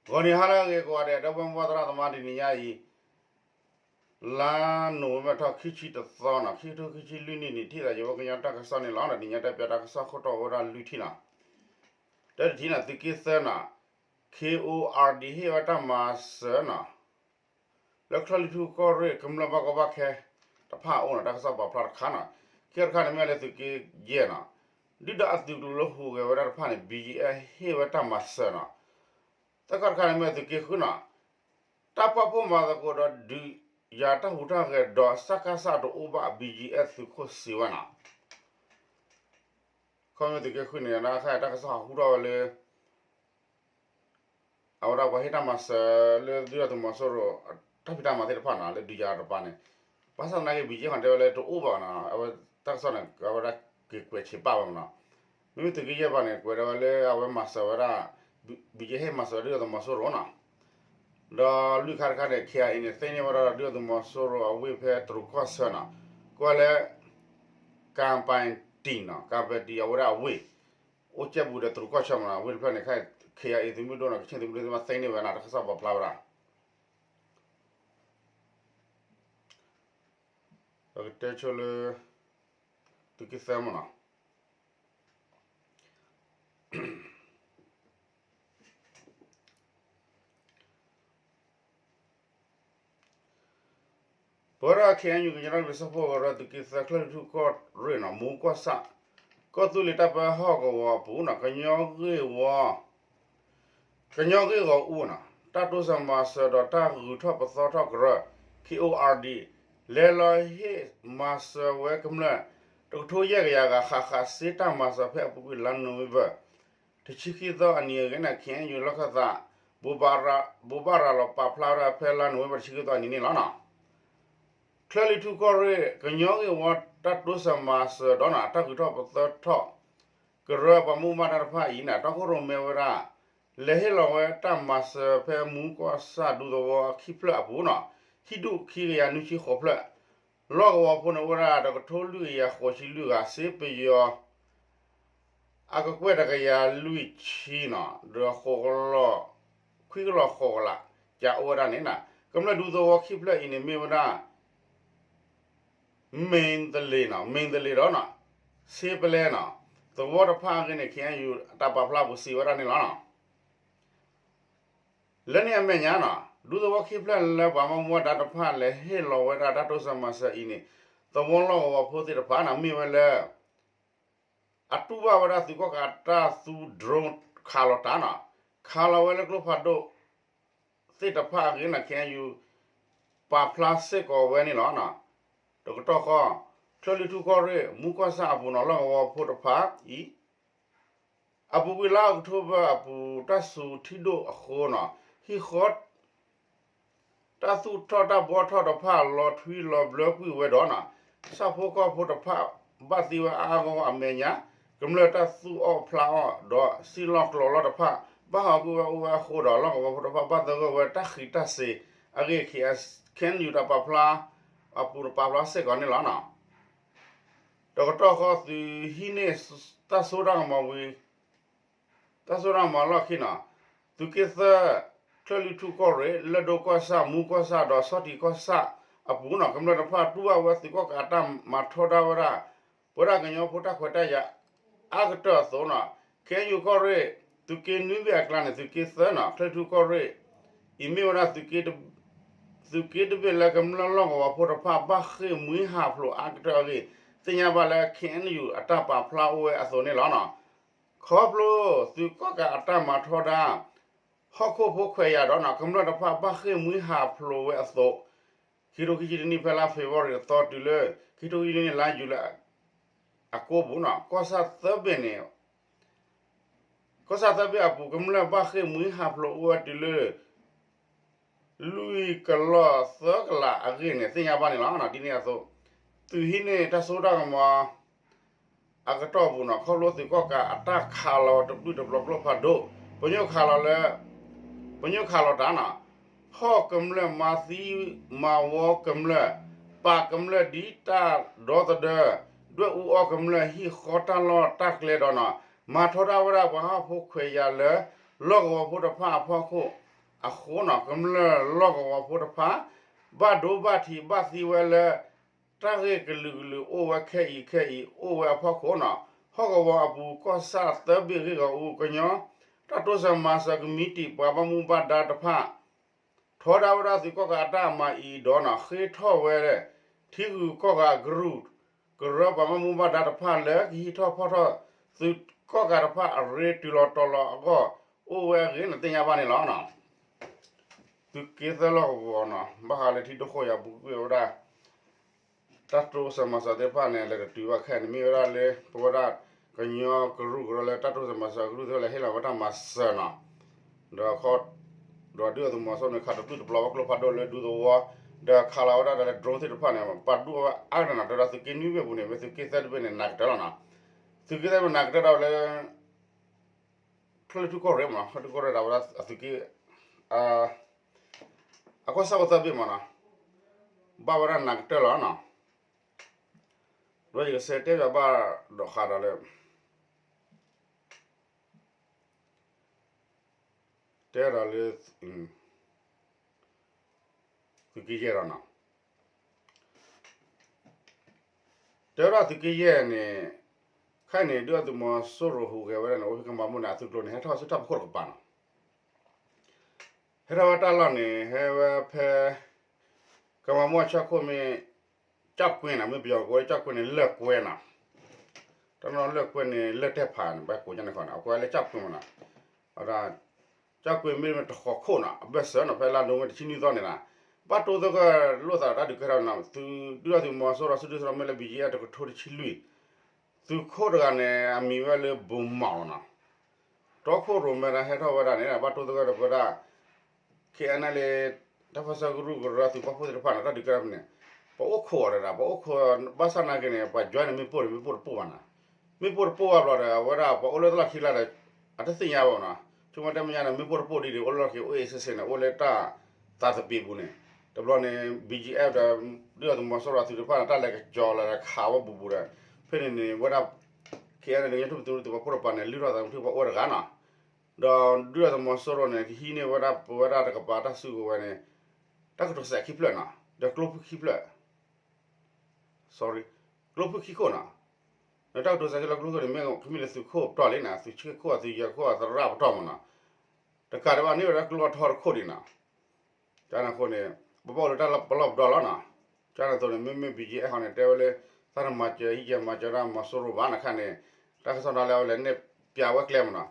ဂီၤနံၤဟါလၢအဂ့ၤကိးဂၤဒဲး ဒီပုၢ်ဝဲၢ်သရၣ်သမါ တနံၤညါအံၤ လါနိၣ်ဝ့ဘၢၣ်ထီၣ်ခံဆံတသီနီၤ ခံကထိခံဆံလွံၢ်နံၣ်န့ၣ် ထံၣ်သးယဝဲကညီတၢ်ကစီၣ်န့ၣ်လီၤ. တနံၤညါတၢ်ပၠးတၢ်ကစီၣ်ခိၣ်တီဝဲဒၣ်လွံၢ်ထံၣ်နီၤ. တၢ်တထံၣ်န့ၣ် သုးက့သၢနီၤ K O R D ဟ့ၣ်ဝဲတၢ်မၤစၢၤနီၤ လၢကၠီၣ်လွံၢ်ထူၣ်ကီၢ်ရ့ၣ်ကမျၢၢ်ဘၣ်ကီဘၣ်ခဲတဖၣ်အအိၣ်နီၤ တၢ်ကစီၣ်ပာ်ဖျါတခါနီၤ. ခံခါတခါန့ၣ်မ့ၢ်လၢသုးက့ယဲၢ်နီၤ ဒုၣ်ဒါအသုးကျိၤလၢဟူးဂဲၤဝဲဒၣ်တဖၣ်န့ၣ် B G F ဟ့ၣ်ဝဲတၢ်မၤစၢၤနီၤ. သၢခါတခါန့ၣ်မ့ၢ်သုးက့ဃုနီၤ တၢ်ပာ်ဖှိၣ်မၤသကိးဒီးဒုးယၤတၢ်ဟူးတၢ်ဂဲၤဒီး စကစ တအိၣ်ဘၣ် B G F သုးခိၣ်စံးဝဲနီၤ. ခီမ့ၢ်သုးက့ဃုန့ၣ် နခါတၢ်ကစီၣ်ဟးဟူထီၣ်ဝဲလၢ အဝဲဒၣ်ပှၤဟ့ၣ်တၢ်မၤစၢၤလၢဒုၣ်ဒါသုးမီၤစိရိၤ တၢ်ဖံးတၢ်မၤသ့ၣ်တဖၣ်နီၤ လၢဒုးယၤတပၤန့ၣ် ဘၣ်ဆၣ်သနာ်က့ B G F တဲဝဲလၢတအိၣ်ဘၣ်နီၤ အဝဲတၢ်ကစီၣ်န့ၣ် အဝဲဒၣ်က့ၤကွဲးဆံးပာ်ဝဲမနီၤ. မ့မ့ၢ်သုးက့ယဲၢ်ဘၣ်န့ၣ် ကွဲးဒၣ်ဝဲလၢအဝဲမၤစၢၤဝဲဒၣ် B G F ဟ့ၣ်မၤစၢၤဒုၣ်ဒါသုးမီၤစိရိၤနီၤ. ဒီးလွံၢ်ခါတခါန့ၣ် K I A န့ၣ် သ့န့ၢ်ဝဲဒၣ်ဒုၣ်ဒါသုးမီၤစိရိၤအဝ့ၢ်ဖဲတရူးကီၢ်ဆၢနီၤ ကွၢ်လၢ ကၣ်ပၣ်တံၣ်နီၤ ကၣ်ပၣ်တံၣ်အဝဲဒၣ်အဝ့ၢ် အိၣ်ကဲပူၤဒီးတရူးကီၢ်ဆၢမနီၤ အဝ့ၢ်တဖျၢၣ်န့ၣ် ခဲအံၤ K I A သုးမုၢ်ဒိၣ်နီၤ ကချ့ၣ်သုးမုၢ်ဒိၣ်သ့ၣ်တဖၣ်သ့န့ၢ်ဝဲနီၤ တၢ်ကစီၣ်ပာ်ဖျါဝဲဒၣ် ပကတဲဆိလၢ သုးက့သၢမနီၤ ပဝဲဒၣ် K N U ကညီဒီကလုာ်စၢဖှိၣ်ကရၢ သုးက့သၢ ကၠီၣ်လွံၢ်ထူၣ်ကီၢ်ရ့ၣ်နီၤ မူၤကီၢ်ဆၣ် ကီၢ်သူလ့ၤတၢ်ပၢဟီၣ်ကဝီၤအပူၤနီၤ ကညီဂ့ၢ်ဝီ ကညီဂ့ၢ်ဂီၤအူနီၤ တၢ်တိစၢၤမၤစၢၤဒီးတၢ်ဂုၤထီၣ်ပသီထီၣ်ကရၢ K O R D လဲၤလီၤဟ့ၣ်မၤစၢၤဝဲကမျၢၢ် တကထိယဲၢ်ကယၤဂၤ ဃၣ်ဃၣ်စ့တၢ်မၤစၢၤဖဲအပူၤကွံာ်လါနိၣ်ဝ့ဘၢၣ် တဆံခံသီအနံၤအဂ့ၢ်န့ၣ် K N U လီၢ်ခၢၣ်သး ဘိးဘၣ်ရၤလီၤပာ်ဖျါဝဲဒၣ်ဖဲလါနိၣ်ဝ့ဘၢၣ်တဆံခံသီအနံၤန့ၣ်လီၤနီၤ. ကၠီၣ်လွံၢ်ထူၣ်ကီၢ်ရ့ၣ် ကညီဂ့ၢ်ဝီတၢ်တိစၢၤမၤစၢၤဒီးနီၤ တၢ်ဂုၤထီၣ်ပသီထီၣ် ကရၢပှၤမူဘၣ်ဒါတဖၣ်အံၤန့ၣ် တီခိၣ်ရိၣ်မဲဝဲဒၣ် လဲၤဟ့ၣ်လီၤဝဲတၢ်မၤစၢၤဖဲမူၤကီၢ်ဆၣ်ဒူသဝီခံဖျၢၣ်အပူၤနီၤ ဟံၣ်ဒူၣ်ခံကယၤနွံဆံဃိးဖျၢၣ် လီၢ်ကဝီၤဖိန့ၣ်အိၣ်ဝဲဒၣ်တကထိလွံၢ်ကယၤဃိးဆံလွံၢ်ဂၤ စ့ပယီၤ အကကွဲၢ်တကယၤလွံၢ်ဆံနီၤ ဒီးဃိးကလီၢ် ခွံကလီၢ်ဃိးကလး ကအိၣ်ဝဲဒၣ်န့ၣ်နီၤ ကမျၢၢ်ဒူသဝီခံဖျၢၣ်အံၤန့ၣ်မ့ၢ်ဝဲဒၣ် မ့ၢ်သလ့ၤနီၤ မ့ၢ်သလ့ၤဒီးနီၤ ဆ့ပလဲနီၤ သဝီတဖၣ်အဂ့ၢ်န့ၣ် K N U အတၢ်ပာ်ဖျါပူၤစံးဝဲဒၣ်န့ၣ်လီၤနီၤ. လၢန့ၣ်အမဲာ်ညါနီၤ ဒူသဝီခံဖျၢၣ်လၢပှၤမူဘၣ်ဒါတဖၣ်လဲၤဟ့ၣ်လီၤဝဲဒၣ်တၢ်တိစၢၤမၤစၢၤအံၤန့ၣ် သဝီလီၢ်ကဝီၤဖိသ့ၣ်တဖၣ်နီၤ မ့ၢ်ဝဲလၢ အတူၢ်ဘၣ်ဝဲဒၣ်သုးကီၣ်ကးတၢ်သူ drone ခးလီၤတၢ်နီၤ ခးလီၤဝဲလၢကျိဖးဒိၣ် သ့ၣ်တဖၣ်အဂ့ၢ်န့ၣ် K N U ပာ်ဖျါစ့ၢ်ကီးဝဲန့ၣ်လီၤ. တကတီၢ်ဃီ ကၠီၣ်လွံၢ်ထူၣ်ကီၢ်ရ့ၣ် မူၤကီၢ်ဆၣ်အပူၤနီၤ လီၢ်ကဝီၤဖိတဖၣ်အံၤ အပူၤကွံာ်လါအီးကထိဘၢၣ်အပူၤ တၢ်စူၤထံဒိၣ်အဃိနီၤ ဟံၣ်ဃီ တၢ်သူၣ်ထီၣ်တၢ်ဘှီထီၣ်တဖၣ် လီၤထွံလီၤဘျၢကွံာ်ဝဲဒီးနီၤ ဆၣ်ဖိကီၢ်ဖိတဖၣ် ဘၣ်သံဝဲအါအါဂီၢ်ဂီၢ်အမဲာ်ညါ ကမျၢၢ်တၢ်သူၣ်အီၣ်ဖျးအီၣ်ဒီး စံၣ်လီၢ်ကျီၤလီၢ်တဖၣ် ဘၣ်ဟးဂီၤကွံာ်ဝဲအိၣ်ဝဲအဃိဒီး လီၢ်ကဝီၤဖိတဖၣ် ဘၣ်သဂၢၢ်ဝဲတၢ်ဃံးတၢ်စ့ၤအဂ့ၢ် K N U တၢ်ပာ်ဖျါ အပူၤတပာ်ဖျါစ့ၢ်ကီးန့ၣ်လီၤ. တကတီၢ်ဃီ သုးဟံးန့ၢ် တၢ်စိတၢ်ကမီၤဝံၤ တၢ်စိတၢ်ကမီၤလီၢ်ခံနီၤ သုးက့သၢ ကၠီၣ်လွံၢ်ထူၣ်ကီၢ်ရ့ၣ် လၢၢ်ဒိၣ်ကီၢ်ဆၣ် မူၤကီၢ်ဆၣ်ဒီးဆီၣ်တံၢ်ကီၢ်ဆၣ်အပူၤနီၤ ကမျၢၢ်တဖၣ်တူၢ်ဘၣ်ဝဲသုးကီၣ်ကးအတၢ်မၤထီဒါဝဲဒၣ် ပဝဲဒၣ်ကညီဖိတၢ်ခွဲးတၢ်ယာ်အါကတၢၢ်အသိးနီၤ K N U ကီၢ်ရ့ၣ် သုးက့နွံဘ့ၣ်အကျါန့ၣ် သုးက့သၢနီၤ ကၠီၣ်လွံၢ်ထူၣ်ကီၢ်ရ့ၣ် အံၤမ့ၢ်ဝဲဒၣ် သုးက့တဘ့ၣ်လၢကမျၢၢ်လီၢ်ကဝီၤဖိတဖၣ် ဘၣ်ဃ့ၢ်မှံဟးဖျိးအါကတၢၢ်အဂ့ၢ် သ့ၣ်ညါဘၣ်လၢ K N U အတၢ်ပာ်ဖျါအိၣ်ဝဲအသိးန့ၣ်လီၤ. ခီဖျိသုးကီၣ်ကးအတၢ်မၤထီဒါ ဟီၣ်ခိၣ်ဖိခွဲးယာ်ဒီးနီၤ ကမျၢၢ်တဖၣ်ဘၣ်ဃ့ၢ်မှံဟးဖျိးဝဲအသိး ခံကထိခံဆံတနံၣ် ဖဲလါ February တသီတုၤလၢ ခံကထိခံဆံလွံၢ်နံၣ် လါယူၤလံ အကိးပူၤနီၤ ကီၢ်ဆၣ်သၢဘ့ၣ်န့ၣ် ကီၢ်ဆၣ်သၢဘ့ၣ်အပူၤ ကမျၢၢ်ဘၣ်ဃ့ၢ်မှံဟးဖျိးအိၣ်ဝဲတုၤလၢ လွံၢ်ကလီၢ်သၢကလးအဂ့ၢ်န့ၣ် သ့ၣ်ညါဘၣ်န့ၣ်လီၤ. ဒ်န့ၣ်အသိး သုးဟံးန့ၢ်တၢ်စိတၢ်ကမီၤ အကတီၢ်ပူၤနီၤ ခီဖျိသုးကီၣ်ကးအတၢ်ခးလီၤတဘျုးတဘျီကျိဖးဒိၣ် ပညိၣ်ခးလီၤလၢ ပညိၣ်ခးလီၤတၢ်နီၤ ဟီၣ်ကမျၢၢ် မၤသံမၤဝီကမျၢၢ် ပာ်ကမျၢၢ်ဒ်တၢ်ဒီသဒၢ ဒွဲၣ်အူအီၣ်ကမျၢၢ် ဟံၣ်ဃီတၢ်လီၢ်တၢ်ကျဲဒီးနီၤ မၤထီဒါဝဲဒၣ်ပှၤဟီၣ်ဖိခွဲးယာ်လၢ လီၢ်ကဝီၤဖိတဖၣ်အဖီခိၣ် အဃိနီၤ ကမျၢၢ်လီၢ်ကဝီၤဖိတဖၣ် ဘၣ်ဒိဘၣ်ထံးဘၣ်သံဝဲလၢ တၢ်ဂ့ၢ်ကလုာ်ကလုာ်အိၣ်ဝဲခဲအံၤခဲအံၤ အိၣ်ဝဲအဖီခိၣ်နီၤ ဟီၣ်ကဝီၤအပူၤ ကီၢ်ဆၣ်သၢဘ့ၣ်ဂ့ၢ်ဂီၤအူ ကညီ တၢ်တိစၢၤမၤစၢၤကမံးတံာ် ပှၤဘၣ်မူဘၣ်ဒါတဖၣ် ထီဒါဝဲဒၣ်သုးကီၣ်ကးအတၢ်မၤအံၤဒီးနီၤ ဃ့ထီၣ်ဝဲ ထံဂုၤကီၢ်ဂၤကရူၢ် ကရၢပှၤဘၣ်မူဘၣ်ဒါတဖၣ်လၢ ကဟံးထီၣ်ဖီၣ်ထီၣ် သုးကီၣ်ကးတဖၣ်အရ့တုၤလီၤတီၤလီၤအဂီၢ် အိၣ်ဝဲအဂ့ၢ်န့ၣ် သ့ၣ်ညါဘၣ်န့ၣ်လီၤ. သုးက့သၢလီၢ်ကဝီၤနီၤ ဘၣ်ဃးလၢထံဒိၣ်ဃိၣ်ယၤပူၤကွံာ်ဝဲဒၣ် တၢ်တိစၢၤမၤစၢၤသ့ၣ်တဖၣ်န့ၣ် လဲၤတတုၤဘၣ်ခဲအံၤန့ၣ် မ့ၢ်ဝဲဒၣ်လၢ ပဝဲဒၣ် ကညီကရူၢ်ကရၢလၢတၢ်တိစၢၤမၤစၢၤကရူၢ်သ့ၣ်တဖၣ်လဲၤဟ့ၣ်လီၤဝဲတၢ်မၤစၢၤနီၤ ဒီး ဒီးဒုၣ်ဒါသုးမီၤစိရိၤန့ၣ် ခးတပျုၢ်တပျီၤဝဲကျိဖးဒိၣ်လၢဒူသဝီ ဒီးခးလီၤဝဲဒၣ်ဒီးလၢ drone သ့ၣ်တဖၣ်န့ၣ် ပာ်ဒူၣ်ဝဲအါကတၢၢ်နီၤ တဲဝဲဒၣ်သုးက့နွံဘ့ၣ်ပူၤန့ၣ် မ့ၢ်သုးက့သၢတဘ့ၣ်န့ၣ် နးကတၢၢ်လီၤနီၤ သုးက့သၢတဘ့ၣ်နးကတၢၢ်ဒၣ်ဝဲလၢ ချၢၣ်လွံၢ်ထူၣ်ကီၢ်ရ့ၣ်မးနီၤ ချၢၣ်လွံၢ်ထူၣ်ကီၢ်ရ့ၣ်ဒၣ်ဝဲဒၣ်အသုးက့ အကီၢ်ဆၣ်အိၣ်သၢဘ့ၣ်မးနီၤ ဘၣ်ဝဲဒၣ်နးကတၢၢ်လီၤနီၤ ဒီးယကစဲးတဲဘၣ်ဘၣ်ဒီးဃးဒီးလၢ တဲဒီးလၢ သုးက့ယဲၢ်ဒီးနီၤ တဲဝဲဒၣ်သုးက့ယဲၢ်န့ၣ် ခဲအံၤန့ၣ် ဒုၣ်ဒါသုးမီၤစိရိၤဟူးဂဲၤဝဲဒၣ်န့ၣ် အိၣ်ဖဲကမၤမိၢ်န့ၣ် အသုးကျိၤန့ၣ် ဟဲထီၣ်ဆူထီၣ်ပခိၣ်တကပၤနီၤ ဟဲထီၣ်ဝဲတၢ်လီၢ်န့ၣ် ဟဲဝဲဖဲ ကမၤမိၢ်အဆၢခိၣ်မ့ၢ် ကၠီၣ်ကွ့နီၤ မ့ၢ်ပယီၤကိးဝဲကၠီၣ်ကွ့န့ၣ် လၢၢ်ကွဲနီၤ တနီၤလၢၢ်ကွဲန့ၣ်လၢၢ်တဲၣ်ဖးန့ၣ် ဘၣ်ကိးကၠီၣ်န့ၣ်ဃီန့ၣ် အကွဲးလၢကၠီၣ်ကွ့မးနီၤ အဝဲဒၣ် ကၠီၣ်ကွ့မ့ၢ်တဃီခိၣ်နီၤ အဘၢၣ်စၢၤနီၤ ဖဲလါနိၣ်ဝ့တဆံနွံသီန့ၣ်နီၤ ဘၣ်တိသဂၢၢ်လိာ်သးဒီးတၢ်ဒုးကဲထီၣ်နီၤ သုးဒုၣ်ဒါသုးမီၤစိရိၤ စုဒုၣ်စိရိၤမ့ၢ်လၢ ဘီကၠံအၣ် တကထိတဆံလွံၢ် သုးခိၣ်တဂၤန့ၣ် အမံၤဝဲလၢ ဘိမီၤနီၤ တီခိၣ်ရိၣ်မဲဒီးဟဲထီၣ်ဝဲဒၣ်န့ၣ် ဘၣ်တိသဂၢၢ်ဒီးပဝဲဒၣ် KNLA တၢ်ပၢၢ်ဆၢကရူၢ်ကရၢသုးပာ်ဖှိၣ်သ့ၣ်တဖၣ်န့ၣ် တၢ်ဒုးကဲထီၣ်ဖဲန့ၣ် ပအိၣ်ခိးအီၤဒီး ပအိၣ်ခိး ဘၣ်ဆၣ်နာ်က့န့ၣ် ပှၤ join န့ၣ် မ့ၣ်ပိၢ်န့ၣ် မ့ၣ်ပိၢ်တပိၢ်ဘၣ်နီၤ မ့ၣ်ပိၢ်တပိၢ်ဘၣ်ဘျီဒီး အဝဲဒၣ်ပှၤအိၣ်လၢတၢ်လီၢ်ခံလၢ်ဒီး အတသ့ၣ်ညါဘၣ်နီၤ ဆိကမိၣ်တဲမ့ၢ်ညါန့ၣ် မ့ၣ်ပိၢ်တပိၢ်ဒ်န့ၣ် အိၣ်လၢလီၢ်ခံ အိၣ်အ့ၣ်စ့ၣ်စ့ၣ်န့ၣ် အိၣ်လၢတၢ်သးသပ့ၤပူၤန့ၣ် တဘျီန့ၣ် ဘီကၠံအၣ် ဒီး ဒုၣ်ဒါသုးမီၤစိရိၤအသုးတဖၣ်န့ၣ် တၢ်လဲၤကစီၤလီၤဒီးခးဝဲဘူးဘူးဒီး ဖဲန့ၣ်န့ၣ် ဝဲဒၣ် KNLA ကညီထူၣ်ပသံၣ်ဘိသုးပာ်ဖှိၣ်တကပၤန့ၣ် လုၢ်ထီၣ်သးသမူထံၣ်ပှၤအိၣ်ဝဲတဂၤနီၤ ဒီးဒုၣ်ဒါသုးမီၤစိရိၤန့ၣ် ကဟံးန့ၢ်ဝဲဒၣ်ပဝဲဒၣ်တကပၤတၢ်စုကဝဲၤန့ၣ် တၢ်ကတိၤစဲးခံဖျၢၣ်နီၤ ဒီးကျိဖုၣ်ခံဖျၢၣ် sorry ကျိဖုၣ်ခံခိၣ်နီၤ ဒီးတၢ်ကတိၤစဲးခံလၢကျိဖုၣ်န့ၣ် မ့ၢ်ကမ့ၢ်လၢသုးခိၣ်ပတီၢ်လံနီၤ သုးဆ့ခိၣ် သုးယဲၢ်ခိၣ် သရၣ်ပတီၢ်မးနီၤ တကးဒံးဘၣ်န့ၢ်ဝဲဒၣ်ကျိအထီတခိၣ်ဒံးနီၤ ကန့ၣ်အဃိန့ၣ် ပဘၣ်အိၣ်လၢတၢ်ပလီၢ်ပဒီလီၤနီၤ ကန့ၣ်အသိးန့ၣ် မ့မ့ၢ် ဘီကၠံအၣ် ဃီန့ၣ် တဲဝဲလၢ သးတမၤစၢၤဟံးကဲမၤစၢၤဒၣ်မီၤစိရိၤဘၣ်န့ၣ်ခါန့ၣ် တၢ်ကစီၣ်န့ၣ်လၢအဝဲလဲၤနဲၣ်ပၠးဝဲကျဲမးနီၤ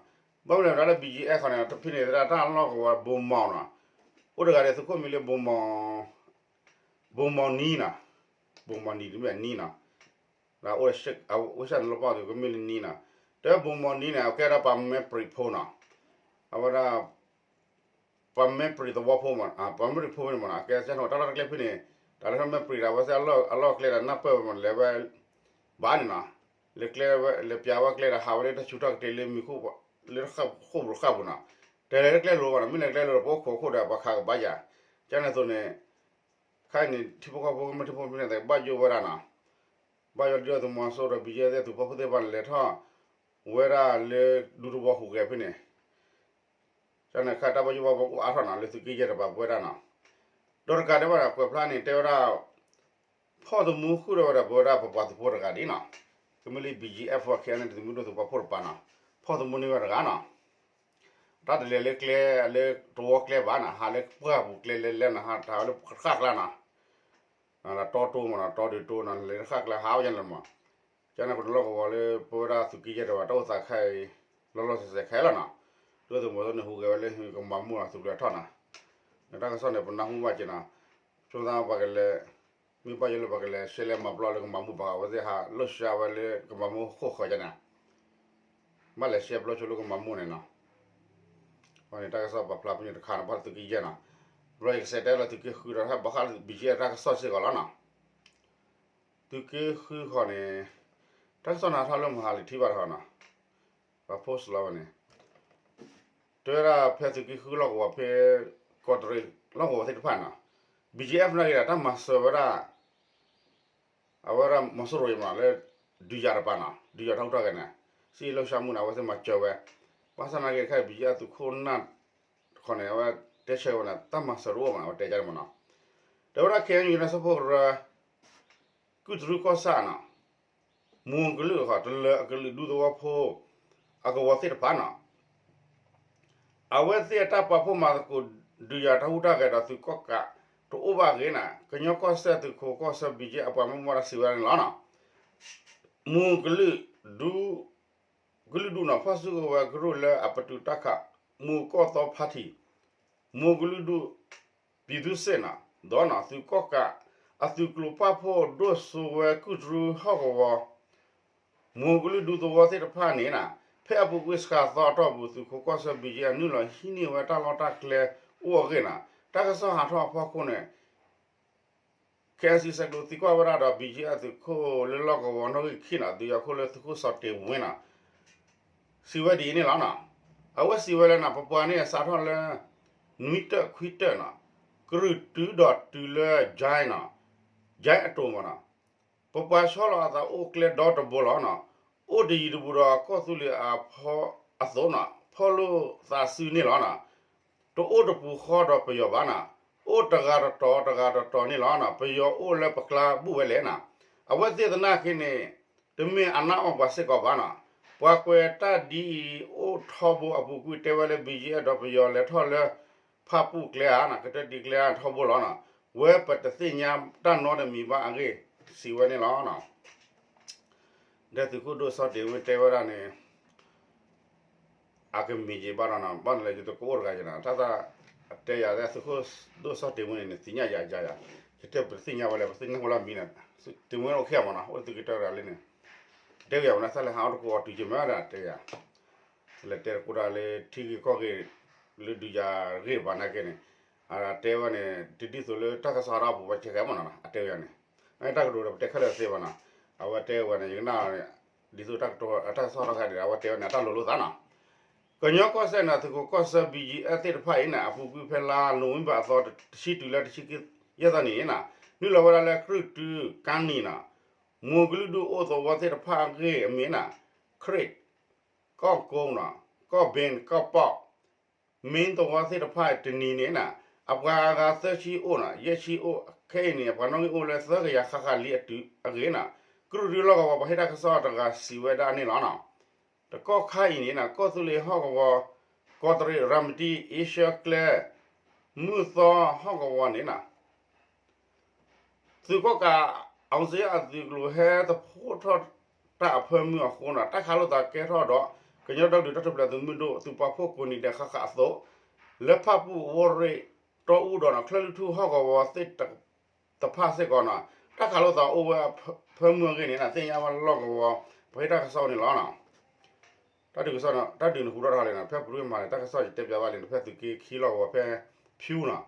ဘၣ်မနုၤလဲၣ်ဒၣ်လၢ ဘီကၠံအၣ် ဃီန့ၣ် တဖဲန့ၣ်သဒၣ်တၢ်လီၢ်ကဝီၤ ဘိမီၤနီၤ အိၣ်တဂၤဒီးသုးခိၣ်မံၤလၢ ဘိမီၤနံၤနီၤ ဘိမီၤနံၤတမ့ၢ်နံၤနီၤ ဒီးအိၣ် ဝ့ၢ်စၢ်န့ၣ်လီၤပီၢ်ဒီးကမ့ၢ်လၢနံၤနီၤ တဲဘိမီၤနံၤန့ၣ် အကဲဒၣ်ပှၤမဲပရံးဖိနီၤ အဝဲဒၣ် ပှၤမဲပရံးသဝီဖိမး ပှၤမဲပရံးဖိဖဲန့ၣ်မးနီၤ အကဲစ့ၢ်နီၤ တၢ်လီၢ်တၢ်ကျဲဖဲန့ၣ် တၢ်လၢမဲပရံးဒီးအဝဲစ့ၢ်အလီၢ်အကျဲဒီးနၢ်ပၢၢ်ဝဲမး လဲၤဝဲ ဘၣ်န့ၣ်နီၤ လဲၤကျဲဝဲ လဲၤပၠးဝဲကျဲဒီးဟးဝဲလၢတၢ်ဆူးတၢ်ကတ့ၤလၢမံၤခိၣ် လၢဃိာ်ပူၤဃိာ်ပူၤနီၤ တဲလဲၤတကျဲလိၤဘၣ်နီၤ မ့ၢ်လဲၤကျဲလိၤဒီးပအိၣ်ခိးခိၣ်ဒီးပှၤခးကဘၣ်ယၤ ကန့ၣ်အသိးန့ၣ် ခဲအံၤန့ၣ် ထံဖိကီၢ်ဖိကမျၢၢ်ထံဖိကမျၢၢ်သ့ၣ် ဘၣ်ယိၣ်ဝဲဒၣ်နီၤ ဘၣ်ယိၣ်ဒုၣ်ဒါသုးမီၤစိရိၤ ဘီကၠံအၣ် သုးပာ်ဖှိၣ်သ့ၣ်တဖၣ်န့ၣ် လဲၤထီၣ်ဝဲဒၣ်လၢဒူသဝီဟူးဂဲၤဖဲန့ၣ် ကန့ၣ်ခါတၢ်ဘၣ်ယိၣ်ဘၣ်ဘှီအိၣ်အါထီၣ်နီၤ လၢသုးက့ယဲၢ်တကပၤပဝဲဒၣ်နီၤ ဒီးတကးဒံးဘၣ်န့ၣ် ကွဲးဖျါန့ၣ် တဲဝဲဒၣ် ဖီၣ်သမူဃုာ်ဒီးဝဲဒၣ်ပဝဲဒၣ်ပပှၤသုးဖိတဂၤဒ်နီၤ ကမ့ၢ်လၢ ဘီကၠံအၣ် ဖီၣ် ခဲအံၤန့ၣ် သုးမုၢ်ဒိၣ်သုးပာ်ဖှိၣ်တကပၤနီၤ ဖီၣ်သမူန့ၢ်ဝဲတဂၤနီၤ တၢ်တလဲၤလၢကျဲ လၢတဝီကျဲဘၣ်နီၤ ဟးလၢပှၢ်ပူၤကျဲလဲၤလဲၤနီၤ ဟးတၢ်ဝဲလၢဃၣ်ကျါနီၤ တီတိမးနီၤ တီဒုးတိနီၤ လဲၤတဃၣ်ကျါဟးဝဲယဲန့ၣ်လီၤမး ကန့ၣ် ပတလီၢ်ကဝီၤလၢပဝဲဒၣ်သုးက့ယဲၢ်တကပၤ တၢ်အိၣ်သးခဲအံၤ လီၤလီၤဆဲးဆဲးခဲလီၤနီၤ ဒုၣ်ဒါသုးမီၤစိရိၤန့ၣ် ဟူးဂဲၤဝဲလၢကမၤမိၢ်နီၤ သုးကျိၤထီၣ်နီၤ န့ၣ်တၢ်ကစီၣ်န့ၣ် ပနၢ်ဟူဘၣ်က့ၤနီၤ ဆိသးပှၤကလဲၤ မ့ၢ်ဘၣ်ယိၣ်လၢပှၤကလဲၤရှဲလဲၤမၤပျီလၢကမၤမိၢ်ဘၣ် အဝဲသ့ၣ်ဟးလိာ်ဆှါဝဲလၢကမၤမိၢ်ခိၣ်ဃၢၤယဲန့ၣ် ဘၣ်လဲၤရှဲပျီဆိလၢကမၤမိၢ်န့ၣ်နီၤ အဃိန့ၣ်တၢ်ကစီၣ်ပာ်ဖျါဖဲန့ၣ်တခါန့ၣ် ဘၣ်သုးက့ယဲၢ်နီၤ ဘျီယကစဲးတဲလီၤသုးက့ဃုဒီး ဟဲဘၣ်ဃးလၢသုး ဘီကၠံအၣ် တၢ်ကစီၣ်စ့ၢ်ကီးလီၤနီၤ သုးက့ဃုဃီန့ၣ် တၢ်ကစီၣ်န့ၣ်ထီၣ်လၢမဟါလံထံဘၣ်တခီနီၤ ပှၤ post လီၤဝဲန့ၣ် တဲဝဲဒၣ်ဖဲသုးက့ဃုလီၢ်ကဝီၤဖဲ ကီးတရံးလီၢ်ကဝီၤသ့ၣ်တဖၣ်နီၤ ဘီကၠံအၣ် နာ်က့ဒီး တၢ်မၤစၢၤဝဲဒၣ် အဝဲဒၣ်မီၤစိရိၤအံၤမး လၢဒုးယၤတကပၤနီၤ ဒုးယၤထီၣ်ကထီၣ်က့ၤန့ၣ် စံးလီၤဆှါမူန့ၣ် အဝဲသ့ၣ်မၤစၢၤဝဲ ဘၣ်ဆၣ်နာ်က့ခဲအံၤ ဘီကၠံအၣ် သုးခိၣ်နၢ်တခီန့ၣ် အဝဲ တဲဆၢဝဲန့ၣ် တၢ်မၤစၢၤတအိၣ်မး အဝဲတဲန့ၣ်မနီၤ. တဲဝဲဒၣ် ခ့ၣ်အဲၣ်ယူၣ် ကညီစၢဖှိၣ်ကရၢ ကုၢ်တရူၢ်ကီၢ်ဆၣ်နီၤ မိၢ်ကလုၢ်ဃီ တလၢအကလုာ်ဒူသဝီဖိ အကဝီၤသ့ၣ်တဖၣ်နီၤ အဝဲသ့ၣ်အတၢ်ပာ်ဖှိၣ်မၤသကိး ဒုးယၤတၢ်ဟူးတၢ်ဂဲၤဒီးသုးကီၣ်ကး တအိၣ်ဘၣ်အဂ့ၢ်န့ၣ် ကညီကီၢ်စဲၣ်သုးခိးကီၢ်ဆၢ ဘံၣ်ကၠံအပှၤမုၢ်မီၢ်တၢ်စံးဝဲဒၣ်န့ၣ်လီၤ. မိၢ်ကလုာ်ဒူ ကလုာ်ဒူၣ်နီၤ ဖီၣ်စုကဝဲၤကရူၢ်လၢအပတုာ်တၢ်ခး မိၢ်ကီၢ်သီဖါထံး မိၢ်ကလုာ်ဒူၣ် ပြည်သူ့စစ်နီၤ ဒီးနီၤ သုးကီၣ်ကး အသုးကျိၤပာ်ဖှိၣ်ဒိၣ်စိဝဲကုၢ်တရူၢ်ဟီၣ်ကဝီၤ မိၢ်ကလုာ်ဒူသဝီသ့ၣ်တဖၣ်န့ၣ်နီၤ ဖဲအပူၤကွံာ်စှၤသီအတီၢ်ပူၤ သုးခိးကီၢ်ဆၢ ဘံၣ်ကၠံအနုာ်လီၤဟံးန့ၢ်ဝဲတၢ်လီၢ်တၢ်ကျဲအိၣ်အဂ့ၢ်နီၤ တၢ်ကစီၣ်ဟးထီၣ်အဖီခိၣ်န့ၣ် ခ့ၣ်အဲၣ်စံၣ် ဆဲးကျိးသံကွၢ်ဝဲဒၣ်ဒီး ဘံၣ်ကၠံအသုးခိၣ်လၢလီၢ်ကဝီၤနီၣ်ဂံၢ်ခံနီၤ သုးယၤခိၣ်လၢသုးခိၣ်စီၤတ့ၢ်ဝ့နီၤ စံးဝဲဒ်အံၤန့ၣ်လီၤ. အဝဲစံးဝဲလၢနီၤ ပပှၤန့ၣ်စးထီၣ်လၢ နွံတၢၣ်ခွံတၢၣ်နီၤ ကရူၢ်တုၤဒီးတုၤလၢ ကၠဲနီၤ ကၠဲအတိၤမနီၤ ပပှၤဆီလီၤအသးအိၣ်ကျဲဒီတဘိလီၤနီၤ အိၣ်တယံၤတဘူးဒီးကီၢ်သူလ့ၤအဖီအသိးနီၤ ဖီၣ်လိာ်သးစုန့ၣ်လီၤနီၤ တအိၣ်တပူၤဃီဒီးပယီၤဘၣ်နီၤ အိၣ်တဂၤတတီၤတဂၤတတီၤန့ၣ်လီၤနီၤ ပယီၤအိၣ်လၢပကျါဘူးဝဲလဲၣ်နီၤ အဝဲသ့ၣ်သနာ်က့န့ၣ် တမ့ၢ်အနၢ်အီၣ်ပှၤစ့ၢ်ကီးဘၣ်နီၤ ပှၤကွဲးတၢ်ဒ်အံၤအိၣ်ထီဘိအပူၤကွံာ်တဲဝဲလၢ ဘံၣ်ကၠံအဒီးပယီၤလဲၤထီၣ်လၢ ဖၣ်ပူၣ်ကျဲဧါနီၤ ကတၢၢ်တံၤကျဲဧါထီဘိလီၤနီၤ ဝဲပတသ့ၣ်ညါတၢ်နီတမံၤဘၣ်အဂ့ၢ် စံးဝဲန့ၣ်လီၤ. ဒီးသုးခိၣ်ဒိၣ်စီၤတ့ၢ်ဝ့တဲဝဲဒၣ်န့ၣ် အကမ့ၢ်က့ၤဘၣ်ဒီးနီၤ ဘၣ်န့ၣ်လၢယတကအိၣ်တဂၤယနီၤ တၢ်သးတဲယၤလၢသုးခိၣ်ဒိၣ်စီၤတ့ၢ်ဝ့န့ၣ် နသ့ၣ်ညါယၤယၤယၤ ယတဲပတသ့ၣ်ညါဝဲလၢ ပသ့ၣ်ညါဝဲလၢမံၤန့ၣ် တ့ၢ်ဝ့အိၣ်ခဲအံၤမနီၤ အိၣ်သုးက့တၢၢ်တဂၤလံန့ၣ် တဲဝဲယၤမနီၤ သးလဲၤဟးအီၣ်တကိးအီၤတုၤက့ၤမးဒၣ်တဲယၤ လဲၤတဲတကိးတၢ်လၢထံဂ့ၢ်ကီၢ်ဂ့ၢ် လၢဒုးယၤဂ့ၢ်တဖၣ်နာ်က့န့ၣ် အတဲဝဲန့ၣ် တဒ်သိးလၢတၢ်ကစီၣ်ဟးထီၣ်အပူၤ ပှၤဆဲးကဲမနီၤ အတဲဝဲန့ၣ် တၢ်ကတိၤဒီးပတဲခဲလၢာ်သ့ဘၣ်နီၤ အဝဲတဲဝဲန့ၣ် ယကနၣ် ဒ်သိးတၢ်ကတိၤတၢ်ကစီၣ်ထီၣ်ခဲန့ၣ် အဝဲတဲဝဲန့ၣ် အတၢ်လိၤလိာ်သးနီၤ ကညီကီၢ်စဲၣ်န့ၣ် သုးခိးကီၢ်ဆၢ ဘံၣ်ကၠံအၣ်သ့ၣ်တဖၣ်အံၤန့ၣ် အပူၤကွံာ်ဖဲလါနိၣ်ဝ့ဘၢၣ်အသီ တဆံတုၤလၢတဆံခံ ယဲၢ်သီနံၤန့ၣ်နီၤ နုာ်လီၤဝဲဒၣ်လၢကရူၢ်တုၤကါနံၤနီၤ မိၢ်ကလုာ်ဒူၣ်အိၣ်သဝီသ့ၣ်တဖၣ်အဂ့ၢ်အမ့ၢ်နီၤ ခရ့ၣ် ကီၢ်ကိနီၤ ကီၢ်ဘ့ၣ် ကီၢ်ပီၣ် မ့ၢ်သဝီသ့ၣ်တဖၣ်တနံၤန့ၣ်နီၤ အပှၤအဂၤသၢဆံအိၣ်နီၤ ယဲၢ်ဆံအိၣ် ခဲအံၤန့ၣ် အပှၤနီၣ်ဂံၢ်အိၣ်လၢသၢကယၤဃၣ်ဃၣ်လံအတုၤအဂ့ၢ်နီၤ ကရူၢ်တုၤလီၢ်ကဝီၤ ပှၤဟ့ၣ်တၢ်ကစီၣ်တဂၤစံးဝဲဒၣ်န့ၣ်လီၤနီၤ တကီၢ်ခါအံၤန့ၣ်နီၤ ကီၢ်သူလ့ၤဟီၣ်ကဝီၤ ကီးတရံး ရၤမတံ အ့ရှၢကျဲ မုၢ်သီဟီၣ်ကဝီၤန့ၣ်နီၤ သုးကီၣ်ကး အောင်ဇေယျ အသုးကျိၤဟဲသဖှိၣ်ထီၣ်တၢ်အဖၢမုၢ်အဃိနီၤ တၢ်ခးလိာ်သးကဲထီၣ်ဒီး ကညီဒီကလုာ်တၢ်ထူၣ်ဖျဲးသုးမုၢ်ဒိၣ် သုးပာ်ဖှိၣ်ကိးနံၤဒဲးဃၣ်ဃၣ်အသိး လၢဖၣ်ပူၣ်ဝီၢ်ရ့ၣ် တီအူဒီးနီၤ ချၢၣ်လွံၢ်ထူၣ်ဟီၣ်ကဝီၤသ့ၣ်တဖၣ်စ့ၢ်ကီးနီၤ တၢ်ခးလိာ်သးအိၣ်ဝဲအဖၢမုၢ်အဂ့ၢ်န့ၣ် သ့ၣ်ညါဝဲလီၢ်ကဝီၤ ပှၤဟ့ၣ်တၢ်ကစီၣ်န့ၣ်လီၤနီၤ တၢ်ဒုးကစီၣ်န့ၣ် တၢ်ဒုးန့ၣ်ဟူထီၣ်တၢ်လံနီၤ ဖဲပရူၢ်မၤန့ၣ် တၢ်ကစီၣ်ယတဲပျးဘၣ်လံန့ၣ် ဖဲသုးက့ခံလီၢ်ကဝီၤဖဲ ဖၠူနီၤ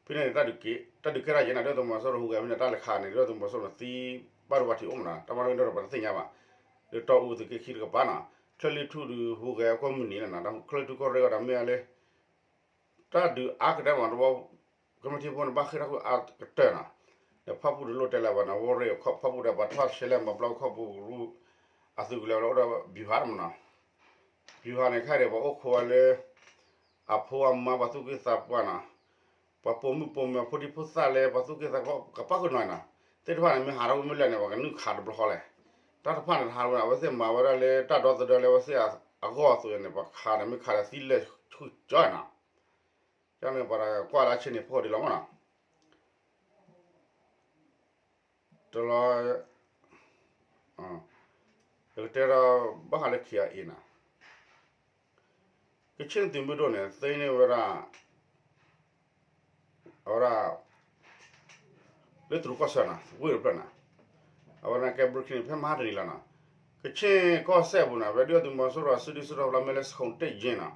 ဖဲန့ၣ်န့ၣ် တၢ်ဒုးကဲထီၣ်ယဲနီၤ ဒုၣ်ဒါသုးမီၤစိရိၤဟူးဂဲၤဖဲန့ၣ် တၢ်လဲၤခးန့ၣ် ဒုၣ်ဒါသုးမီၤစိရိၤန့ၣ်သံဘၣ်ဒိဘၣ်ထံးအိၣ်မးနီၤ တၢ်မၤန့ၣ်ဒီးပှၤတသ့ၣ်ညါဘၣ် လၢတီအူသုးက့ခံတကပၤနီၤ ချၢၣ်လွံၢ်ထူၣ်ဒုးဟူးဂဲၤအကိးမုၢ်နံၤန့ၣ်နီၤ ချၢၣ်လွံၢ်ထူၣ်ကီၢ်ရ့ၣ်အီၤဒီးမ့ၢ်အလၢ တၢ်ဒုးအါကတၢၢ်မးတဘျီ ကမျၢၢ်ထံဖိန့ၣ် ဘၣ်ဃ့ၢ်ထီၣ်ကွံာ်အါကတၢၢ်နီၤ ဒီးဖၣ်ပူၣ်တလိၣ်တဲလၢၤဘၣ်နီၤ ဝီၢ်ရ့ၣ်ဖၣ်ပူၣ်ဒီးပှၤထီၣ်ဆဲးလဲၣ်မၤဘျီခီၣ်ပူၤကရူၢ် အသုးကလၢၤလၢအိၣ်ဒီးဗျူဟာမးနီၤ ဗျူဟာန့ၣ် ခဲအံၤဒီးပှၤအိၣ်ခိးဝဲလၢ အဖိအမါပှၤသူၣ်က့သးပှၢ်နီၤ ပှၤပိာ်မုၣ်ပိာ်မၢၤဖိဒံဖိသၣ်လၢပှၤသူၣ်က့သးပှၢ်ကပၣ်ဃုာ်နီၤနီၤ သ့ၣ်တဖၣ်န့ၣ် မ့ၢ်ဟးထီၣ်ကွံာ်မ့ၢ်လဲၣ်န့ၣ် ပှၤကနုာ်ခးတဘျီဃီလဲၣ် တၢ်တဖၣ်န့ၣ်တဟးဝဲ အဝဲသ့ၣ်မၤဝဲဒၣ်လၢတၢ်ဒီသဒၢလၢအဝဲသ့ၣ်အဂီၢ်အသိးန့ၣ် ပှၤခးဒီးမ့ၢ်ခးဒီးသံလၢာ်ဆူၣ်ကၠီနီၤ ကန့ၣ်ပှၤကွၢ်လၢအဆ့န့ၣ်ဖီၣ်ဒံးလီၤမးနီၤ တလီၤ ယကတဲဒီးဘၣ်ဃးလၢခံဂၤအံၤနီၤ ကချ့ၣ်သုးမုၢ်ဒိၣ်န့ၣ် သ့န့ၢ်ဝဲဒၣ် အဝဲဒၣ် လၢတရူးကီၢ်ဆၢနီၤ ဝ့ၢ်တဖျၢၣ်နီၤ အဝဲဒၣ်ကဲဘြုခ့န့ၣ် ဖဲမဟါတနံၤလီၤနီၤ ကချ့ၣ်ကီၢ်စဲၣ်ပူၤန့ၣ် ဖဲဒုၣ်ဒါသုးမီၤစိရိၤစုဒုၣ်စုတီၤဖျါမ့ၢ်လၢ စခိၣ်တ့ၣ်ယ့နီၤ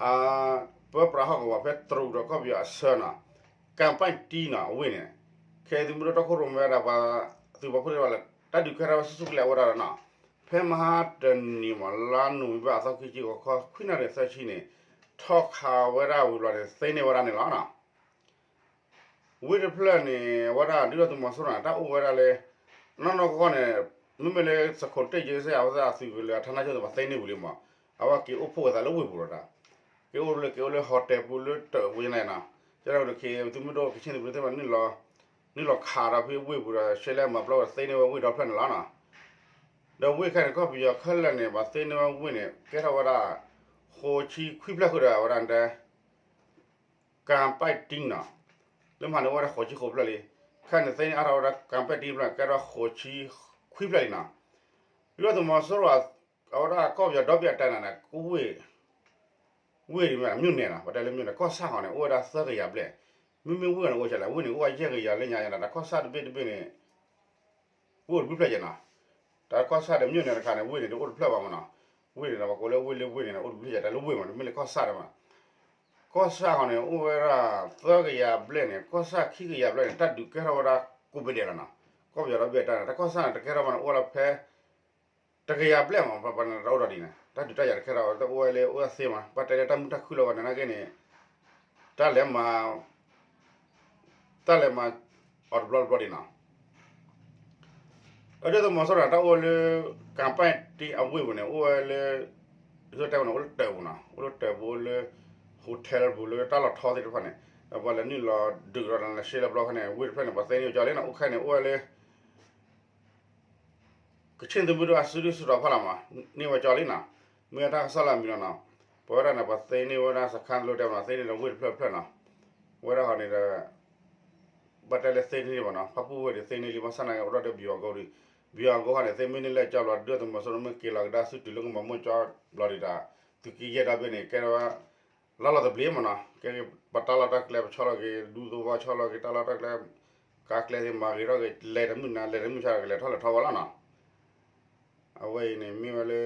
အပၢပြးဟီၣ်ကဝီၤဖဲတရူးဒီးကီၢ်ပယီၤအဆၢနီၤ ကၣ်ပၣ်တံနီၤ အဝ့ၢ်န့ၣ် ခဲအံၤသုးမုၢ်ဒိၣ်တီခိၣ်ရိၣ်မဲဝဲဒၣ်ပှၤသုးပာ်ဖှိၣ်သ့ၣ်တဖၣ်လၢ တၢ်ဒုးကဲထီၣ်ဝဲဆူၣ်ဆူၣ်ကလဲာ်ဝဲဒၣ်ဒီးနီၤ ဖဲမဟါတနံၤမး လါနိၣ်ဝ့ဘၢၣ်အသီခံဆံ ဂီၤခီခွံနၣ်ရံၣ်သၢဆံန့ၣ် ထီၣ်ခးဝဲဒၣ်ဝံၤဘျီန့ၣ် သ့န့ၢ်ဝဲဒၣ်န့ၣ်လီၤနီၤ ဝ့ၢ်တဖျၢၣ်န့ၣ် အဝဲဒၣ်ဒုၣ်ဒါသုးမီၤစိရိၤန့ၣ် တၢ်အိၣ်ဝဲဒၣ်လၢ နီၢ်နီၢ်ကီၢ်ကီၢ်န့ၣ် မ့မ့ၢ်လၢစခိၣ်တ့ၣ်ယ့စ့ၢ် အဝဲသ့ၣ်အသုးကလၢၤအထါနါကၠိသ့ၣ်တဖၣ်သ့န့ၢ်ဝံၤလံမး အဝဲက့ၤအိၣ်ဖှိၣ်ဝဲသးလၢဝ့ၢ်ပူၤလီၤတၢ် က့ၤအိၣ်လၢ က့ၤအိၣ်လၢ hotel ပူၤလၢတၢးပူၤန့ၣ်နီၤ, ကဲဒီးက့ၤသုးမုၢ်ဒိၣ် ကချ့ၣ်သုးမုၢ်ဒိၣ်သ့ၣ်တဖၣ် နုာ်လီၤခးဒီးဖဲဝ့ၢ်ပူၤဒီး ရှဲလဲမၤပျီဝဲသ့န့ၢ်ဝဲဝ့ၢ်ဒီဖျၢၣ်န့ၣ်လီၤနီၤ. ဒီးဝ့ၢ်ခဲန့ၣ် ကီၢ်ပယီၤခဲလၢာ်န့ၣ် ပှၤသ့န့ၢ်ဝဲဝ့ၢ်န့ၣ် ကဲထီၣ်ဝဲဒၣ် ဃိးဆံခွံဖျၢၣ်ဃုာ်ဒီး အဝဲဒၣ်တဲ ကၣ်ပဲၣ်တံနီၤ, လၢမဟါန့ၣ် အိၣ်ဝဲဒၣ်ဃိးဆံဃိးဖျၢၣ်လံ. ခဲန့ၣ် သ့န့ၢ်အါထီၣ်ဝဲဒၣ် ကၣ်ပဲၣ်တံဖျၢၣ်န့ၣ် ကဲထီၣ်ဃိးဆံခွံဖျၢၣ်လံနီၤ. ဒုၣ်ဒါသုးမီၤစိရိၤ အဝဲဒၣ်ကီၢ်ပယီၤဒီဘ့ၣ်အတၢ်န့ၣ် ကဝ့ၢ် ဝ့ၢ်မ့ၢ် မြို့နယ်နီၤ, ပတဲလၢ မြို့နယ် ကီၢ်ဆၣ်ဃီန့ၣ် အိၣ်ဝဲဒၣ်သၢကယၤဘျဲၣ်, မ့မ့ၢ်ဝ့ၢ်န့ၣ်အိၣ်ကလဲၣ်, ဝ့ၢ်န့ၣ် အိၣ်ဝဲယဲၢ်ကယၤလၢညါယဲနီၤ, တၢ်ကီၢ်ဆၣ်တဘ့ၣ်တဘ့ၣ်န့ၣ် အိၣ်တဘျုးဖျၢၣ်ယဲနီၤ, တၢ်ကီၢ်ဆၣ်ဒီး မြို့နယ် တခါန့ၣ် ဝ့ၢ်န့ၣ် တအိၣ်တဖျၢၣ်ဘၣ်မနီၤ, ဝ့ၢ်န့ၣ်ဒီး ပကိးလၢဝ့ၢ်လၢဝ့ၢ်န့ၣ် အိၣ်တဘျုးဖျၢၣ်ယဲ တၢ်လၢဝ့ၢ်မနီၤ, တမ့ၢ်လၢကီၢ်ဆၣ်ဒီးမနီၤ. ကီၢ်ဆၣ်ဃီန့ၣ် အိၣ်ဝဲဒၣ်သၢကယၤဘျဲၣ်န့ၣ်, ကီၢ်ဆၣ်ခံကယၤဘျဲၣ်န့ၣ် တၢ်ဒုးကဲထီၣ်ဝဲဒၣ်ကိးဘ့ၣ်ဒဲးလီၤနီၤ. ကီၢ်ပယီၤဒီဘ့ၣ်အတၢ်န့ၣ် တၢ်ကီၢ်ဆၣ်န့ၣ် တကဲထီၣ်ဘၣ်န့ၣ် အိၣ်ဝဲဒၣ်ဖဲ တကယၤဘျဲၣ်မး, ပှၤန့ၣ်တအိၣ်ဒီးဒ်န့ၣ် တၢ်ဒုးတၢ်ယၤတကဲထီၣ် တအိၣ်ဝဲလၢအိၣ်ဝဲသ့မး, ပှၤတဲလၢတၢ်မုာ်တၢ်ခုၣ်လၢအဂီၢ်န့ၣ် နာ်က့န့ၣ် တၢ်လဲၤမၤ တၢ်လဲၤမၤအီၤတဘျီတဘျီဒ်နီၤ. ဒီးဒုၣ်ဒါသုးမီၤစိရိၤန့ၣ် တၢ်အိၣ်လၢ ကၣ်ပဲၣ်တံအဝ့ၢ်ပူၤန့ၣ် အိၣ်ဝဲလၢ ဒ်သိးတဲဝဲန့ၣ် အိၣ်လၢတၢးပူၤနီၤ, အိၣ်လၢတၢးပူၤ အိၣ်လၢ hotel ပူၤ လၢတၢ်လီၢ်ထီသ့ၣ်တဖၣ်န့ၣ်, ဒီးပှၤလဲၤနုာ်လီၤဒုးဒီးနရှဲလၢဘျီခဲန့ၣ် ဝ့ၢ်တဖျၢၣ်န့ၣ် ပှၤသ့န့ၢ်ဝဲကၠီလံနီၤ, အိၣ်ခဲန့ၣ် အိၣ်ဝဲလၢ ကချ့ၣ်သုးမုၢ်ဒိၣ်အစုဒုၣ်စုတီၤဖီလာ်မး, န့ၢ်ဝဲကၠီလံနီၤ, မ့ၢ်ဝဲတၢ်ကစီၣ်လၢအမံၤလီၤနီၤ. ပဝဲဒၣ်န့ၣ် ပှၤသ့န့ၢ်ဝဲဒၣ်စခါလိၤတဲဝဲနီၤ, သ့န့ၢ်ဒီးဝ့ၢ်တဖျၢၣ်တဖျၢၣ်နီၤ, ဝဲဒၣ်ဟီန့ၣ်ဒီး ဘၣ်တဲလၢသ့န့ၢ်ဘၣ်နီၤ, ဖၣ်ပူၣ်ဝ့ၢ်ဒီးသ့န့ၢ်လံ, ဘၣ်ဆၣ်နာ်က့အိၣ်ထီၣ်ဒီး ဘံၣ်အီၤကိဒီး, ဘံၣ်အီၤကိဟီန့ၣ် သ့မ့ၢ်န့ၢ်လၢကၠီဘျီ ဒုၣ်ဒါသုးမီၤစိရိၤမ့ၢ်က့ၤလီၤကဒါဆူတုၤလၢကမၤမိၢ်ကၠီဘျီဒံးဒီး သုးက့ယဲၢ်တၢ်ဘ့ၣ်န့ၣ် ကဲထီၣ်ဝဲ လါလီၤသဘျ့မနီၤ, ကဲပတၢ်လီၢ်တၢ်ကျဲပဆီလီၤက့ၤ ဒူသဝီဆီလီၤက့ၤ တၢ်လီၢ်တၢ်ကျဲ ကါကျဲသ့ၣ်မၤဂ့ၤထီၣ်က့ၤ လဲၤတမုၢ်နၤ လဲၤတမုၢ်ဆါကလဲၤထီၣ်လဲၤထီဝဲလီၤနီၤ. အဝဲအံၤန့ၣ် မ့ၢ်ဝဲလၢ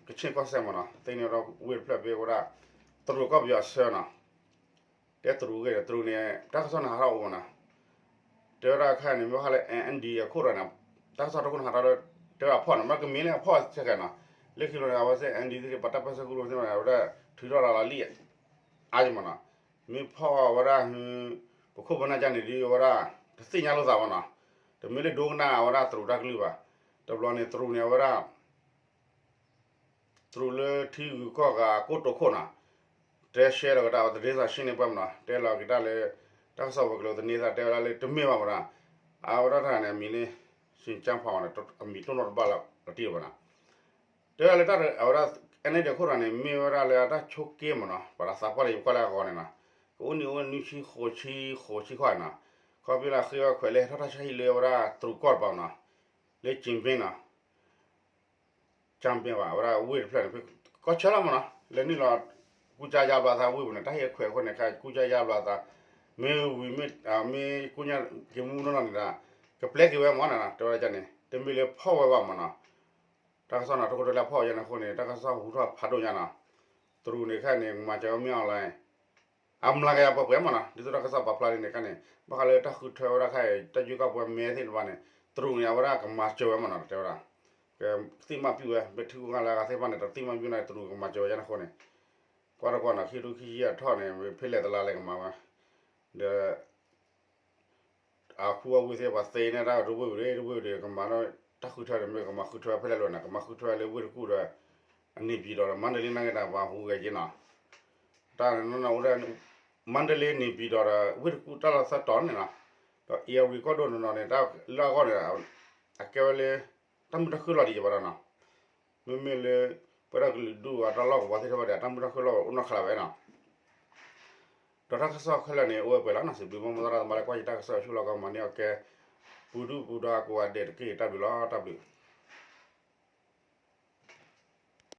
ကချ့ၣ်ကီၢ်စဲၣ်မနီၤ, သ့န့ၢ်ဒီးဝ့ၢ်တဖျၢၣ်ဖဲဝဲဒၣ် တရူးကီၢ်ပယီၤအဆၢနီၤ. တဲတရူးဂ့ၤဒီး တရူးန့ၣ် တၢ်ကစီၣ်န့ၣ်ဟးထီၣ်အိၣ်မနီၤ. တဲဝဲဒၣ်ခဲအံၤန့ၣ် မ့ၢ်ဟးလၢ NDAA အခိၣ်ဒီးန့ၣ် တၢ်ကစီၣ်တခိၣ်န့ၣ်ဟးထီၣ်လၢ တဲဝဲဒၣ်ဖီၣ်န့ၣ် မ့ၢ်ကမ့ၢ်လၢအဖီၣ်ဆဲးကဲနီၤ. လၢခံလီၤန့ၣ် အဝဲသ့ၣ် NDAA သ့ၣ် ပှၤတၢ်ပၢၢ်ဆၢကရူၢ်သ့ၣ်န့ၣ် အဝဲဒၣ်ထုးထီၣ်လီၤလီၤလံ အါယမနီၤ. မ့ၢ်ဖီၣ်ဝဲဒၣ် ပခိၣ်ပနၢ်ကၢ်န့ၣ်ဒ်အဝဲဒၣ် တသ့ၣ်ညါလိာ်သးဘၣ်နီၤ. တမ့ၢ်လၢဒိကနၣ်အဝဲဒၣ်တရူးတၢ်ကလုၢ်ဘၣ်. တဘျီန့ၣ် တရူးန့ၣ် အဝဲဒၣ် တရူးလၢထံဂုၤကီၢ်ဂၤကိတိာ်ခိၣ်နီၤ, တဲရှဲလီၤကဒါ သတင်းစာရှင်းလင်းပွဲမနီၤ, တဲလီၤကဒါလၢ တၢ်ကစီၣ်ဝဲၤကျိၤသန့သး တဲဝဲဒၣ်လၢတမ့ၢ်ဘၣ်မနီၤ. အဝဲဒၣ်တၢ်န့ၣ် အမံၤန့ၣ် ရှင်းကျင်းဖာ်ဝဲန့ၣ် အမံၤတိၢ်နီၣ်တဘၣ်လၢတံၢ်ဘၣ်နီၤ. တဲဝဲဒၣ်လၢတၢ်အဝဲဒၣ် NDAA အခိၣ်ဒီးန့ၣ် မ့ၢ်ဝဲဒၣ်လၢအတၢ်ဆိးက့မနီၤ, ပှၤလၢသးပှၢ်လၢယကွၢ်လၢအဂီၢ်န့ၣ်နီၤ, ကအိၣ်နံၣ်အိၣ်နွံဆံဃိးဆံဃိးဆံဃိးနီၤ, ခီဖျိလၢအဃ့ဝဲခွဲးလၢဟဲထီၣ်တၢ်ဆါဟံၣ်လၢဝဲဒၣ်တရူးကီၢ်တပၤနီၤ, လၢကၠ့ဘ့နီၤ ကၠ့ဘ့ဘၣ် အဝဲဒၣ်ဝ့ၢ်တဖျၢၣ်န့ၣ် ကီၢ်ဆၢလီၤမနီၤ, လဲၤနုာ်လီၤ ကူကၠါယါဘျီသးဝ့ၢ်ပူၤန့ၣ် တၢ်ဟ့ၣ်အခွဲးအဃိန့ၣ် ခါကူကၠါယါဘျီသး, မ့ၢ်ဝံၤမ့ၢ် မ့ၢ်ကူညါက့ၤမူနီၢ်နီၢ်န့ၣ်ဒီး ကပျဲက့ၤဝဲမနီၤ, တဲဝဲဒၣ်န့ၣ် တမ့ၢ်လၢဖီၣ်ဝဲဘၣ်မနီၤ. တၢ်ကစီၣ်န့ၣ် တခိၣ်တလၢဖီၣ်ဝဲယါန့ၣ်အဃိန့ၣ် တၢ်ကစီၣ်ဟူထီၣ်ဖးဒိၣ်ညါနီၤ. တရူးန့ၣ်ခဲအံၤန့ၣ် ကမၤစၢၤဝဲမ့ၢ်အီၤလဲၣ် အမျးကယၤပှဲၤပှဲၤမနီၤ, ဒ်သိးတၢ်ကစီၣ်ပာ်ဖျါလံန့ၣ်ခါန့ၣ် ဘၣ်ဃးလၢတၢ်ဃုထၢဝဲဒၣ်ခဲအံၤ တၢ်ယွဲၢ်ကီၢ်ပှဲၤမဲသ့ၣ်တဖၣ်န့ၣ် တရူးန့ၣ် အဝဲဒၣ်ကမၤစၢၤဝဲမနီၤ တဲဝဲဒၣ်, ကသ့ၣ်မၤပံာ်ဝဲ မ့ၢ်ထံဂုၤကီၢ်ဂၤလၢအဂၤသ့ၣ်တဖၣ်န့ၣ် တသ့ၣ်မၤပံာ်န့ၣ် တရူးကမၤစၢၤဝဲယါန့ၣ်အဃိန့ၣ် ကွၢ်တကွၢ်နီၤ ခံကထိခံဆံယဲၢ်ထီၣ်န့ၣ် ဖဲလဲၣ်တလါလဲၣ်ကမၤဝဲ, ဒီး အခူအဝ့ၢ်သ့ၣ် ပှၤသ့န့ၢ်တၢ်တဝ့ၢ်ဝံၤ တဝ့ၢ်ဝံၤဒီး ကမၤဒီး တၢ်ဃုထၢန့ၣ် မ့ၢ်ကမၤဃုထၢဖဲလဲၣ်လီၤန့ၣ် ကမၤဃုထၢလၢဝ့ၢ်တကူၣ်ဒီး အန့ၣ်ပၠံၤဒီး မါဒလ့နၢ်က့ၤတၢ် ပှၤဟူးဂဲၤက့ၤနီၤ, တၢ်န့ၣ်အိၣ်ဒီး မါဒလ့န့ၣ်ပၠံၤဒီး ဝ့ၢ်တကူၣ်တၢ်လီၢ်သၢတီၤန့ၣ်နီၤ, ဒီး အ့ၣ်ရံၤကီၢ်ဒိၣ်နီၤနီၤန့ၣ် တၢ်လၢအဂီၢ်န့ၣ် အကဲဝဲလၢ တၢ်မုာ်တၢ်ခုၣ်လီၤဒံးယဘၣ်ဒီးနီၤ မ့မ့ၢ်လၢ ပဝဲဒၣ်ကလုာ်ဒူၣ်အတၢ်လီၢ်ကဝီၤသ့ၣ်တဖၣ်ဒီး တၢ်မုာ်တၢ်ခုၣ်လီၢ်အိၣ်နီၢ်ခးလၢၤဝဲနီၤ, ဒီးတၢ်ကစီၣ်ခဲလၢာ်န့ၣ် အိၣ်ဝဲပှဲၤလီၤနီၤ, စံးဘျုးဘၣ်မိၢ်သရၣ်သမါလၢကွၢ်ယတၢ်ကစီၣ်ဆူလီၢ်ကီၢ် မၤန့ၢ်အီၣ်ကဲ ပူၤဒူၣ်ပူၤဒါကိးဂၤဒဲးတက့ၢ် တၢ်ဘျုးလီၤ တၢ်ဘျုး.